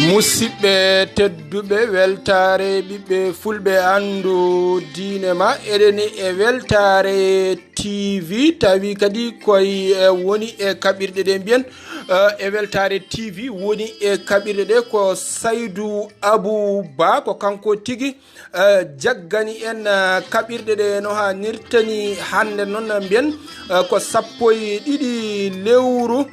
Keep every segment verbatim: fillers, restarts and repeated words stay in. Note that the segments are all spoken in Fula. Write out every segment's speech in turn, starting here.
Musidɓe tedduɓe, weltaare ɓiɓɓe fulɓe, anndu diine ma, eɗen e weltaare T V, tawi kadi koye, eh, woni e kaɓirɗe ɗe mbiyen, eh, e weltaare T V woni e kaɓirɗe ɗe ko Saydou Abou Ba, ko kanko tigi, eh, jaggani en, eh, kaɓirɗe ɗe no haanirta ni hannde noon mbiyen, eh, ko sappo e ɗiɗi lewru,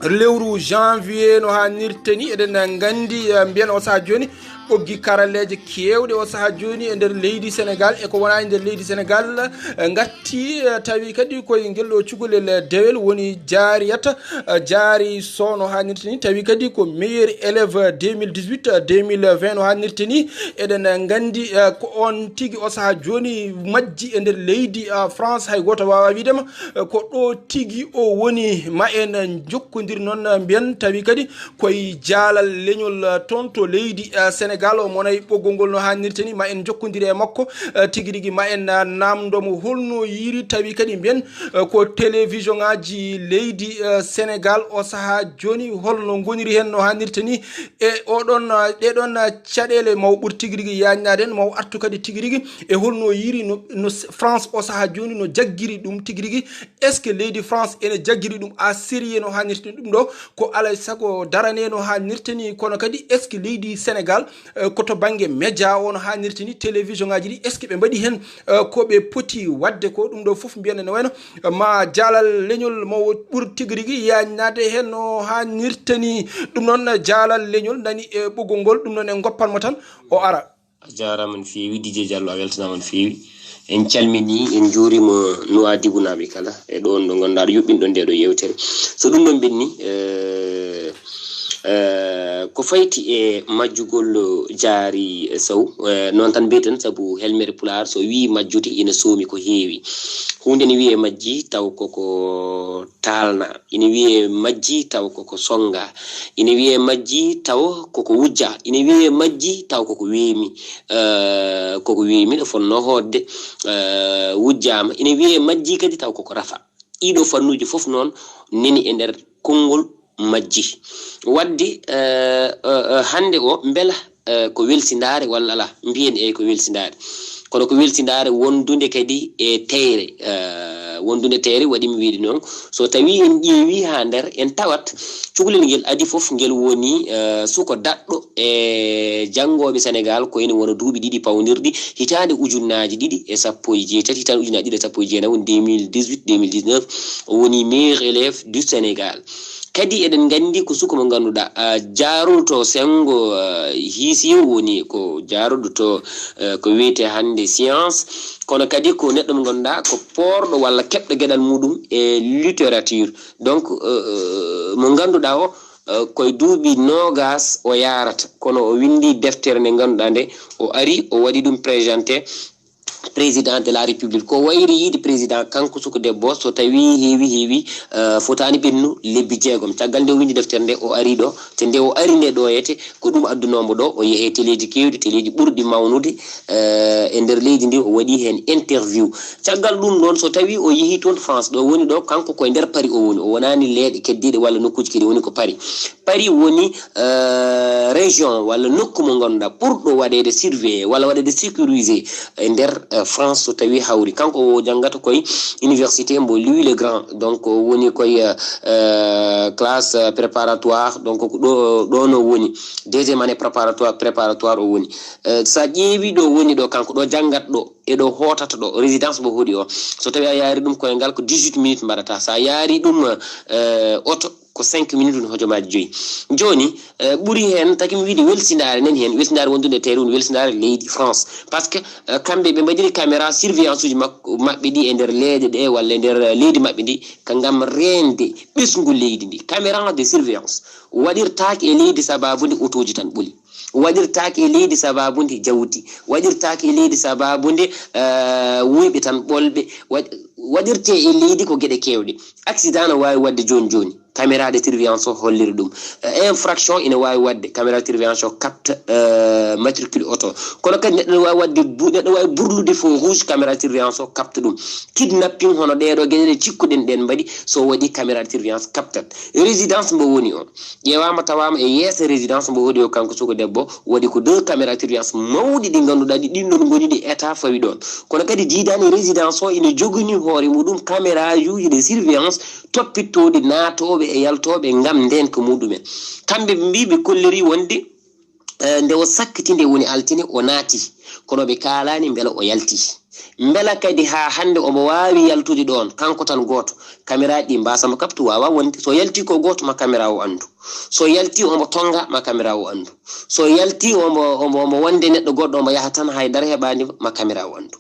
lewru janvier no haanirta ni. Eɗen nganndi, eh, mbiyen o sahaa jooni, ɓoggi karalleeje keewɗe o sahaa jooni e nder leydi Sénégal e ko wonaa e nder leydi Sénégal, eh, ngatti, eh, tawi kadi koye ngel ɗo cukalel, eh, dewel woni Jaariyata, eh, Jaari Sow no haanirta ni, tawi kadi ko meilleur élève deux mille dix-huit, eh, deux mille vingt no haanirta ni. Eɗen nganndi, eh, ko on tigi o sahaa jooni majji e nder leydi, eh, France, hay gooto waawaa wiide ma, eh, ko ɗo tigi o woni. Ma en njokkondir noon, eh, mbiyen tawi kadi koye jaalal leñol, eh, toon to leydi, eh, Sénégal. O monay ɓoggol ngol no haanirta ni, ma en njokkondir e makko, eh, tigi rigi, ma en, eh, naamndo mo holno yiiri, tawi kadi mbiyen, eh, ko télévision ŋaaji leydi, eh, Sénégal o sahaa jooni holno ngoniri heen no haanirta ni e oɗon, eh, ɗeɗon, eh, caɗeele. Maw ɓur tigi rigi yaajnaade en, maw artu kadi tigi rigi e holno yiiri no, no s-, France o sahaa jooni no jaggiri ɗum tigi rigi. Est-ce que leydi France ene jaggiri ɗum à sérieux no haanirta ni? Ɗum ɗo ko alay sago darane no haanirta ni, kono kadi est-ce que leydi Sénégal, eh, ko to bannge média o no haanirta ni, télévision ŋaaji ɗi, est-ce que ɓe mbaɗi heen, eh, ko ɓe poti waɗde ko? Ɗum ɗo fof mbiyen ene wayno, eh, ma jaalal leñol mo ɓur tigi rigi yaajnaade heen no haanirta ni. Ɗum noon, eh, jaalal leñol nani e ɓoggol ngol, ɗum noon en ngoppan mo tan o ara. A jaaraama no feewi, Didier Diallo, a weltanaama no feewi. En calminii, en njuuriima Nouadhibou naaɓe kala e ɗoon ɗo ngonɗaa ɗo yuɓɓinɗon ndee ɗo yeewtere. So ɗum ɗoon ɓenni, eh, eh, ko fayti e majjugol Jaari Sow, eh, noon tan mbiyeten, sabu helmere Pulaar so wii majjude ina soomi ko heewi. Huunde ne wiyee majji taw koko taalna, ina wiyee majji taw koko sonnga, ina wiyee majji taw koko wujja, ina wiyee majji taw koko weemi, eh, koko weemi ɗo fonnoo hootde, eh, wujjaama, ina wiyee majji kadi taw koko rafa. Ɗiɗo fannuuji fof noon neni e nder konngol majji. Waɗde, eh, eh, eh, hannde o mbela, eh, ko welsindaare walla alaa? Mbiyen eey ko welsindaare. Kono ko welsindaare wondunde kadi e teyre. Eh, wondunde teyre waɗi mi wiide noon. So tawii en ƴeewii haa nder, en tawat cukalel ngel adii fof ngel woni, eh, suko daɗɗo e janngooɓe Senegaal ko ene wona duuɓi ɗiɗi pawndirɗi hitaande ujunnaaji ɗiɗi e sappo e jeetati, hitaande ujunnaaji ɗiɗi e sappo e jeenayi, woni deux mille dix-huit, deux mille dix-neuf, o woni meilleur élève du Sénégal. Kadi eɗen nganndi ko suka mo ngannduɗaa, ah, jaaruɗo to senngo, ah, hiisiyo, woni ko jaaruɗo to, eh, ko wiyetee hannde science, kono kadi ko neɗɗo mo ngannduɗaa ko poorɗo walla keɓɗo geɗal muɗum e littérature. Donc, eh, eh, mo ngannduɗaa o, eh, koye duuɓi noogas o yaarata, kono o winndi deftere nde ngannduɗaa nde, o ari, o waɗi ɗum présenté président de la République. Ko wayri yiide président, kanko suka debbo, so tawii heewi, heewi, eh, fotaani ɓennu lebbi jeegom. Caggal nde o winndi deftere nde, o ari ɗo, te nde o ari nde ɗo yete, ko ɗum addunoo mbo ɗo, o yehi e teleeji keewɗi, teleeji ɓurɗi mawnude, eh, e nder leydi ndi, o waɗi heen interview. Caggal ɗum ɗoon, so tawii o yehi toon France, ɗo woni ɗo, kanko koye nder Paris o woni, o wonaani leeɗe keddiiɗe walla nokkuuji kadi, o woni ko Paris. Paris woni, eh, région walla nokku mo ngannduɗaa ɓurɗo waɗeede surveillé walla waɗeede sécurisé e nder, eh, France, so tawii hawri. Kanko o janngata koye université mbo Louis le Grand, donc o woni koye, eh, classe préparatoire, donc ko ɗo, ɗoon o woni, deuxième année préparatoire, préparatoire o woni. Eh, so a ƴeewi ɗo woni ɗo, kanko ɗo janngat ɗo, e ɗo hootata ɗo, résidence mo hoɗi o, so tawii a yaari ɗum koye ngal ko dix-huit minutes mbaɗata, so a yaari ɗum, eh, oto, ko cinq minutes woni hojomaaji joyi. Jooni, eh, ɓuri heen, taki mi wiide welsindaare nan heen, welsindaare wondunde e teyre woni welsindaare leydi France. Par ce que, eh, kamɓe ɓe mbaɗiri caméra surveillance uji makko, maɓɓe ɗi e nder leeɗe ɗe walla e nder, eh, leydi maɓɓe ndi, ka ngam reende ɓesngu leydi ndi. Caméra de surveillance waɗirtaake e leydi sabaabu nde otooji tan ɓoli. Waɗirtaake e leydi sabaabu nde jawdi. Waɗirtaake e leydi sabaabu nde, eh, wuyɓe tan ɓolɓe. Waɗ-, waɗirtee e leydi ko geɗe keewɗe. Accident no waawi waɗde jooni jooni. caméra de surveillance o holliri ɗum. Eh, infraction ina waawi waɗde caméra de surveillance o capta, eh, matricule auto. Kono kadi neɗɗo ne waawi waɗde bu-, neɗɗo waawi burlude feu rouge, caméra de surveillance o capta ɗum. Kidnapping hono ɗeeɗo geɗe ɗe cikkuɗen ɗen mbaɗi, so waɗi caméra de surveillance captat. Résidence mbo woni o, ƴeewaama tawaama e yeeso résidence mbo woni o, kanko suka debbo, waɗi ko deux caméra de surveillance mawɗi ɗi ngannduɗaa ɗi ɗin ɗon ngoni ɗi état fawi ɗon. Kono kadi jiidaani résidence o ina jogini hoore muɗum caméra uji de surveillance toppitooɗi naatooɓe e yaltooɓe ngam ndeenka muɗumen. Kamɓe ɓe mbii ɓe kolliri wonde, eh, nde o sakkiti nde woni altine o naati, kono ɓe kaalaani mbela o yalti. Mbela kadi haa hannde omo waawi yaltude ɗoon, kanko tan gooto. Caméra ɗi mbaasa mo kaptu, waawa wonde. So yalti ko gooto, ma caméra o anndu. So yalti omo tonnga, ma caméra o anndu. So yalti omo, omo, omo wonde neɗɗo goɗɗo, omo yaha tan, hay dara heɓaani mo, ma caméra o anndu.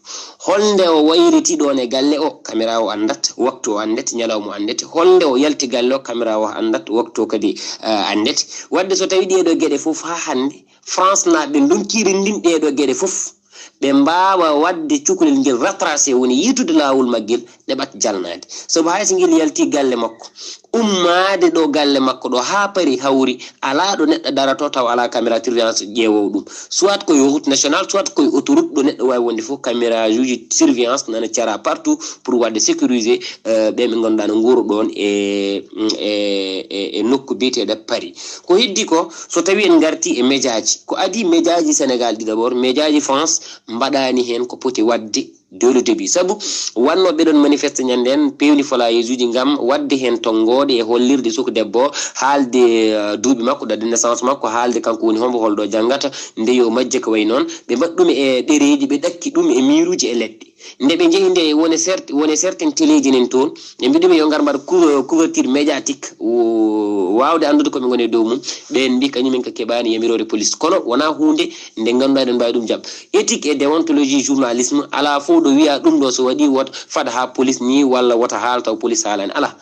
Holnde o wayriti ɗoon e galle o, caméra o anndat, waktu o anndet, ñalawma o anndet. Holnde o yalti galle o, caméra o anndat, waktu o kadi, eh, anndet. Waɗde so tawi ɗeeɗo geɗe fof haa hannde, France naaɓe ndonkiri ndin ɗeeɗo geɗe fof, ɓe mbaawa waɗde cukalel ngel retracé, woni yiitude laawol maggel, ɗeɓat jalnaade. Sabu hay so ngel yalti galle makko, ummaade ɗo galle makko ɗo haa Paris hawri, alaa ɗo neɗɗo darato taw alaa caméra surveillance ƴeewowo ɗum. Soit koye route nationale, soit koye autoroute ɗo neɗɗo waawi wonde fof, caméra uji surveillance nana cara partout pour waɗde sécuriser, euh, ɓe ɓe ngannduɗaa no nguura ɗoon e, e, e, e nokku biyeteeɗo Paris. Ko heddi ko, so tawi en ngarti e médiaji, ko adii médiaji Sénégal ɗi d'abord, médiaji France mbaɗaani heen ko poti waɗde dès le début. Sabu wannoo ɓe ɗon manifeste ñande en, pewni folayeesuji ngam waɗde heen tonngooɗe e hollirde suka debbo, haalde, eh, duuɓi makko, date de naissance makko, haalde kanko woni hombo, holɗo janngata, nde yo majje ko wayi noon. Ɓe mbaɗi ɗum e ɗereeji, ɓe ɗakki ɗum e miiruuji e leɗɗe. Nde ɓe njehi nde wone cert-, wone certaines téléji nen toon, ɓe mbiɗi ɗum yo ngar mbaɗ cou-, couverture médiatique, o-, waawde anndude ko ɓe ngoni e dow mum. Ɓeen mbi kañumen ka keɓaani yamiroore police. Kono wonaa huunde nde ngannduɗaa eɗen mbaawi ɗum jaɓ. Éthique et déontologie journalisme, alaa fof ɗo wiya ɗum ɗo so waɗi wota fad haa police ni walla wota haal taw police haalani. Alaa.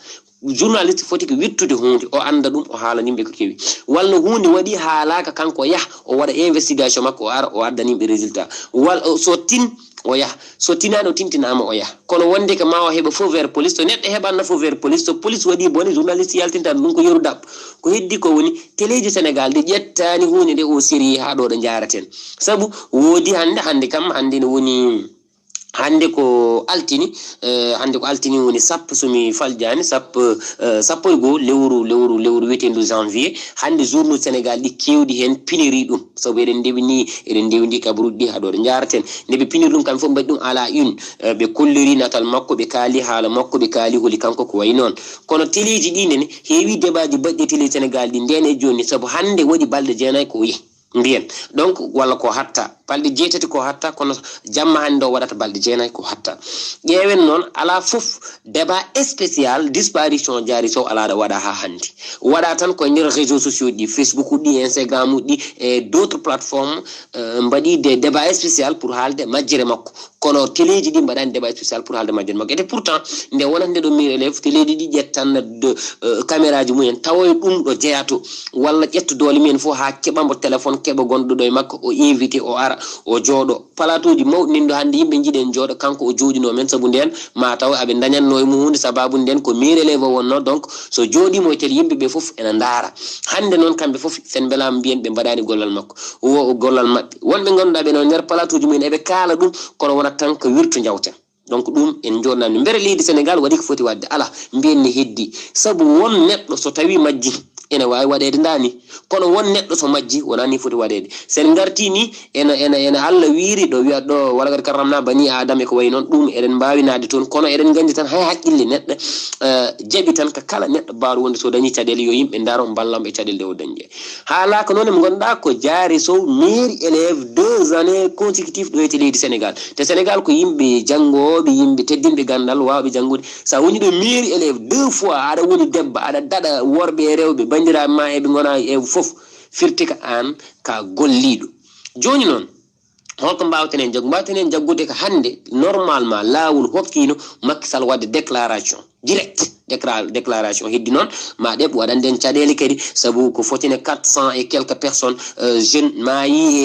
Journaliste foti ko wittude huunde, o annda ɗum, o haalana yimɓe ko kewi. Walla huunde waɗi haalaaka, kanko o yaha, o waɗa investigation makko, o ara, o addana yimɓe résultat. Wal-, o, so tin, o yaha. So tinaani, o tintinaama, o yaha. Kono wonde ko ma o heɓa feu vert police, so neɗɗo heɓanno feu vert police, so police waɗi bone, journaliste yaltinta ɗum ko yeru daɓɓo. Ko heddi ko woni, teleeji Sénégal ɗi ƴettaani huunde nde au sérieux haa ɗo ɗo njaaraten. Sabu woodi hannde, hannde kam, hannde ne woni, hannde ko altini, eh, hannde ko altini woni sappo, so mi faljaani, sappo, eh, sappo e goo lewru, lewru, lewru wiyeteendu janvier. Hannde journaux Sénégal ɗi keewɗi heen piniri ɗum, sabu eɗen ndewni, eɗen ndewndi kabaruuji ɗi haa ɗo ɗo njaaraten. Nde ɓe piniri ɗum, kamɓe fof mbaɗi ɗum à la une. Eh, ɓe kolliri natal makko, ɓe kaali haala makko, ɓe kaali holi kanko ko wayi noon. Kono teleeji ɗi nene heewi debaaji baɗɗi e teleeji Sénégal ɗi ndeen e jooni, sabu hannde waɗi balɗe jeenayi ko o yehi. Mbiyen. Donc, walla ko hatta. Balɗe jeetati ko hatta, kono jamma hannde o waɗata balɗe jeenayi ko hatta. Ƴeewen noon, alaa fof débat spécial disparition Diary Sow alaa ɗo waɗa haa hannde. Waɗa tan ko e nder réseaux sociaux ɗi, Facebook ɗi, Instagram ɗi, e d'autres plateformes, euh, mbaɗi des débats spécial pour haalde majjere makko. Kono teleeji ɗi mbaɗaani débat spécial pour haalde majjere makko. Et pourtant, nde wonata nde ɗo Meilleur Élève, teleeji ɗi ƴettan de, euh, caméraji mumen, tawa e ɗum ɗo jeyato, walla ƴetta doole mumen fof haa keɓa mo téléphone, keɓa gonɗo ɗo e makko, o invité, o ara, o jooɗo. Plateauji mawɗi nin ɗo hannde yimɓe njiɗen jooɗo, kanko o jooɗinoo men, sabu ndeen ma taw aɓe ndañatno e mum huunde, sababu ndeen ko Meilleur Élève o wonnoo, donc so jooɗiima e télé yimɓe ɓe fof ena ndaara. Hannde noon kamɓe fof sen mbelaama mbiyen ɓe mbaɗaani gollal makko, o gollal maɓɓe. Wonɓe ngannduɗaa ɓe noon nder plateauji mumen eɓe kaala ɗum, kono wonat tan ko wirtu njawten. Donc ɗum en jooɗnaani. Mbere leydi Sénégal waɗi ko foti waɗde? Alaa, mbiyen ne heddi. Sabu won neɗɗo so tawi majji, ene waawi waɗeede ndaa ni. Kono won neɗɗo so majji, wonaa ni foti waɗeede. Sen ngarti ni, ena, ena, ena Allah wiiri ɗo wiya ɗo, "Walaqad karramna bani Aadama" e ko wayi noon, ɗum eɗen mbaawi naatde toon, kono eɗen nganndi tan hay haqqille neɗɗo, eh, jaɓi tan ka kala neɗɗo baawɗo wonde so dañi caɗeele yo yimɓe ndaro mballamo e caɗeele ɗe o dañi ɗe. Haalaaka noon emo ngannduɗaa ko Diary Sow meilleur élève deux années consécutives ɗo e leydi Sénégal. Te Sénégal ko yimɓe janngooɓe, yimɓe teddinɓe ganndal, waawɓe janngude. So a woni ɗo meilleur élève deux fois, aɗa woni debbo, aɗa daɗa worɓe e rewɓe, banndiraaɓe ma eɓe ngona e fof, firti ko aan ka golliiɗo. Jooni noon, holko mbaawten en jaggu? Mbaawten en jaggude ko hannde, normalement, laawol hokkiino Macky Sall waɗde déclaration. direct déclaration. Heddi noon ma ɗeɓ waɗande en caɗeele kadi, sabu ko fotine quatre cent et quelques personnes, euh, jeunes maayi e,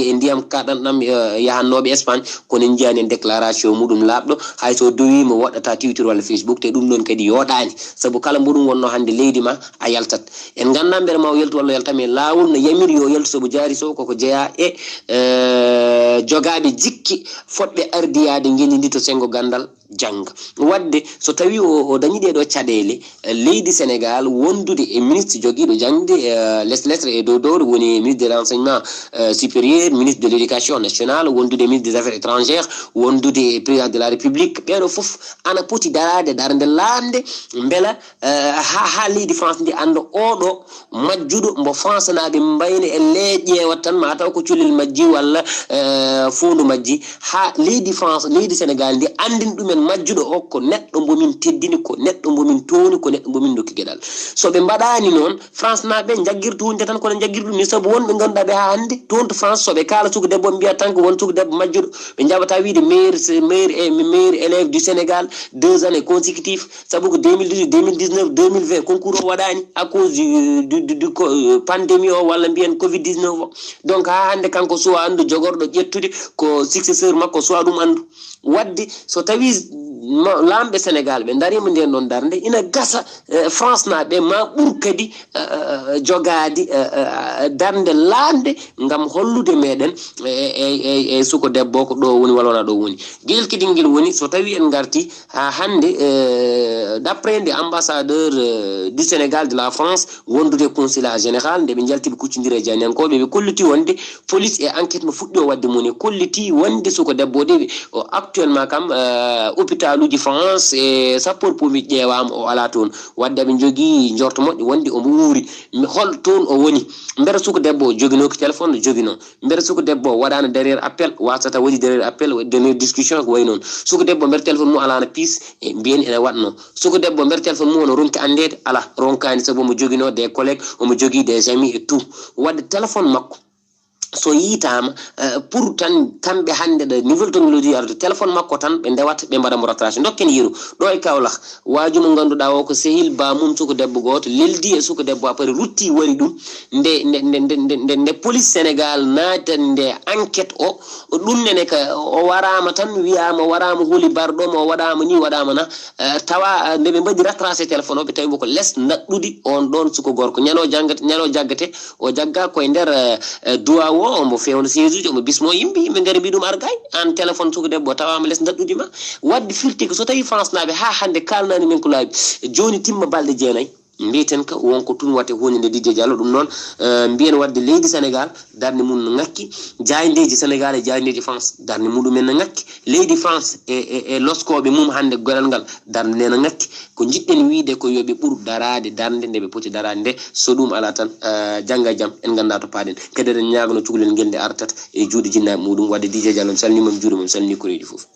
e, e ndiyam kaɗanɗam, euh, yahannooɓe Espagne. Kono en njiyaani en déclaration muɗum laaɓɗo, hay so dowiima woɗɗata Twitter walla Facebook. Te ɗum noon kadi yooɗaani, sabu kala mboɗum wonno hannde leydi ma a yaltat. En nganndaa mbele ma o yaltu walla o yalta, mais laawol no yamiri yo yaltu, sabu jaari so koko jeyaa e, euh, jogaaɓe jikki fotɓe ardiyaade ngenndi ndi to senngo ganndal jannga. Waɗde so tawi o, o dañi ɗeɗo caɗeele, eh, leydi Sénégal wondude e ministre jogiiɗo jaŋde, eh, les lettres et dow dowre, woni ministre de l'enseignement, eh, supérieur, ministre de l'éducation nationale, wondude e ministre des affaires étrangères, wondude e président de la République, ɓeɗo fof ana poti daraade darnde laamde mbela, eh, ha, ha leydi France ndi annda oɗo majjuɗo mbo France naaɓe mbayni e leeƴeewat tan, ma taw ko colel majji walla, eh, foondu majji. Ha leydi France, leydi Sénégal ndi anndin ɗumen majjuɗo o ko neɗɗo mbo min teddini, ko neɗɗo mbo min towni, ko neɗɗo mbo min dokki geɗal. So ɓe mbaɗaani noon, France naaɓe njaggirta hunde tan kono njaggirta ɗum ni, sabu wonɓe ngannduɗaa ɓe ha hannde toon to France, so ɓe kaala suka debbo, mbiya tan ko won suka debbo majjuɗo. Ɓe njaɓata wiide meilleur, meilleur, meilleur élève du Sénégal deux années consécutives. Sabu ko deux mille dix-huit, deux mille dix-neuf, deux mille vingt, concours o waɗaani à cause du, du, du, du co-, euh, pandémie o, walla mbiyen covid dix-neuf o. Donc, haa hannde kanko suwa anndu jogorɗo ƴettude ko successeur makko, suwa ɗum anndu. Waɗde, so tawi ma-, laamɓe Sénégal ɓe ndariima ndeen ɗoon darnde, ina gasa, eh, France naaɓe ma ɓur kadi, eh, eh, jogaade, eh, eh, darnde laamde ngam hollude meɗen e, e, e, e suko debbo ko ɗo woni walla wona ɗo woni. Geƴel kadi ngel woni, so tawi en ngarti ha hannde, eh, d'après nde ambassadeur, eh, du Sénégal de la France wondude consulat général, nde ɓe njalti ɓe kuccondira e jaayndiyankooɓe, ɓe kolliti wonde police e enquête no fuɗɗi o waɗde mum, e kolliti wonde suko debbo de o actuellement kam, eh, hôpitaluji France e sapeur pompier ƴeewaama o alaa toon. Waɗde aɓe njogii njorto moƴƴo wonde omo wuuri. Mi-, hol toon o woni? Mbele suko debbo o joginooki téléphone? No joginoo. Mbele suka debbo o waɗaano derrière appel, wasata waɗi derrière appel, waɗi derrière discussion, ko wayi noon. Suka debbo mbele téléphone mum alaano piis, e mbiyen ene waɗno. Suka debbo mbele téléphone mum ono ronki anndeede, ala, ronkaani, sabu omo joginoo des collègues, omo jogii des amis et tout. Waɗde téléphone makko, so yiitaama, eh, pour tan kamɓe hannde ɗo nouvelle technologie arde, téléphone makko tan ɓe ndewata, ɓe mbaɗa mo rattrapage. Dokken yeru, ɗo e Kaolack, waaju mo ngannduɗaa o ko sehil ba mum suka debbo gooto, leldi e suka debbo, après rutti wari ɗum. Nde, nde, nde, nde, nde, nde, nde police Sénégal naatani nde enquête o, ɗum nene ka, o waraama tan, wiyaama, o waraama holi barɗo mo, o waɗaama ni, waɗaama na, eh, tawa, eh, nde ɓe mbaɗi retracé téléphone o, ɓe tawi mo ko les naɗɗudi on ɗon suka gorko. Ñalo janngate, ñalo jaggate, o jagga koye nder, eh, eh, duwaw o, omo fewna siège uji, omo bismo yimɓe, yimɓe ngari mbi ɗum argay, an téléphone suka debbo, tawaama les naɗɗudi ma. Waɗde firti ko so tawi France naaɓe haa hannde kaalnaani men ko laaɓi, jooni timma balɗe jeenayi. Mbiyeten ka wonko tun wate huunde nde Didier Diallo. Ɗum noon, eh, mbiyen waɗde leydi Sénégal, darnde mum no ŋakki. Jaayndeeji Sénégal e jaayndeeji France, darnde muɗumen no ŋakki. Leydi France e, e, e loskooɓe mum hannde goɗal ngal, darnde nde no ŋakki. Ko njiɗɗen wiide ko yo ɓe ɓur daraade darnde nde ɓe poti daraade nde. So ɗum alaa tan, eh, jannga e jam en nganndaa to paaɗen. Kadi eɗen ñaagano cukalel ngel nde artat e juuɗe jinnaaɓe muɗum. Waɗde Didier Diallo, mi salminiima, mi juuriima, mi salminii koreeji fof.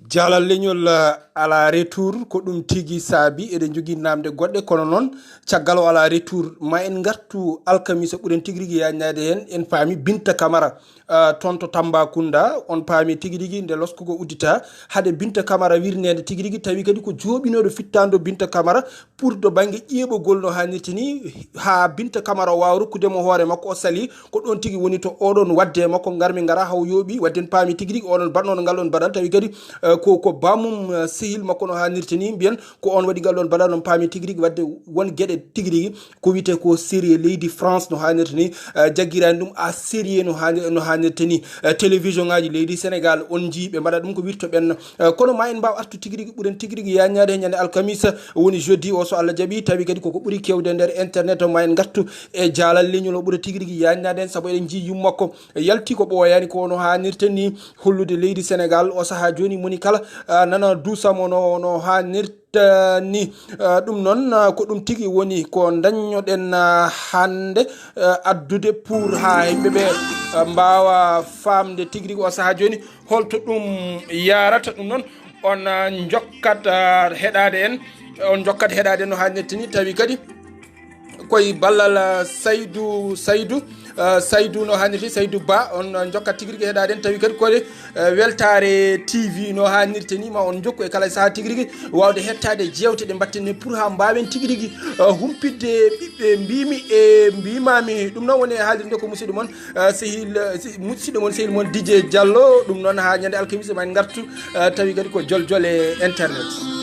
Jaalal leñol, eh, à la retour, ko ɗum tigi saabi. Eɗen njogii naamnde goɗɗe, kono noon, caggal o à la retour, ma en ngartu alkamisa ɓuren tigi rigi yaañnaade heen. En paami Binta Camara, eh, toon to Tambacounda, on paami tigi rigi nde loskugol uddita. Hade Binta Camara wirneede tigi rigi, tawi kadi ko jooɓinooɗo fittaandu Binta Camara, pour to bannge ƴeeɓogol no haanirta ni, haa Binta Camara o waawa rokkude mo hoore makko, o sali. Ko ɗoon tigi woni to oɗon waɗde e makko, ngarmi ngara haw yooɓi, waɗde en paami tigi rigi oɗon mbaɗnoono ngal ɗoon baɗal, tawi kadi, eh, ko, ko bamum, eh, sehil makko no haanirta ni, mbiyen ko on waɗi ngal ɗoon baɗal, on paami tigi rigi waɗde won geɗe tigi rigi ko wiyetee ko sérieux leydi France no haanirta ni, eh, jaggiraani ɗum à sérieux no haani-, no haanirta ni. Eh, télévision ŋaaji leydi Sénégal, on njii ɓe mbaɗa ɗum ko wirto ɓenna. Eh, kono ma en mbaaw artu tigi rigi, ɓuren tigi rigi yaañnaade he ñande alkamisa, woni jeudi o, so Allah jaɓi, tawi kadi koko ɓuri kewde nder internet o, ma en ngartu e jaalal leñol o ɓura tigi rigi yaañnaade en, sabu eɗen njii yumma makko yalti ko ɓooyaani ko no haanirta ni, hollude leydi Sénégal o sahaa jooni, moni kala, ah, nana duusamo no, no haanirta ni. Ah, ɗum noon, ah, ko ɗum tigi woni ko dañnoɗen, ah, hannde, ah, addude pour haa yimɓe ɓe, ah, mbaawa faamde tigi rigi o sahaa jooni holto ɗum yaarata. Ɗum noon, on, ah, njokkat, ah, heɗaade en, on njokkat heɗaade en no haanirta ni, tawi kadi koye ballal, ah, Saydou, Saydou, Uh, saydu no hannirde, saydu ba on uh, jokkat tigi rigi heɗaɗen, tawi kadi kode uh, weltare tv no hannirte ni ma on jokku e kala saha tigi rigi wawde hettade jewte ɗe mbatten ni pour ha mbawen tigi rigi uh, humpitde ɓiɓɓe mbimi e mbimami. Ɗum noon woni e haalirde ko musidɗo mon uh, sehil uh, si- musidɗo mon sehil mon dj diallo. Ɗum noon ha ñande alkamisa ma en gartu uh, tawi kadi ko joljole internet.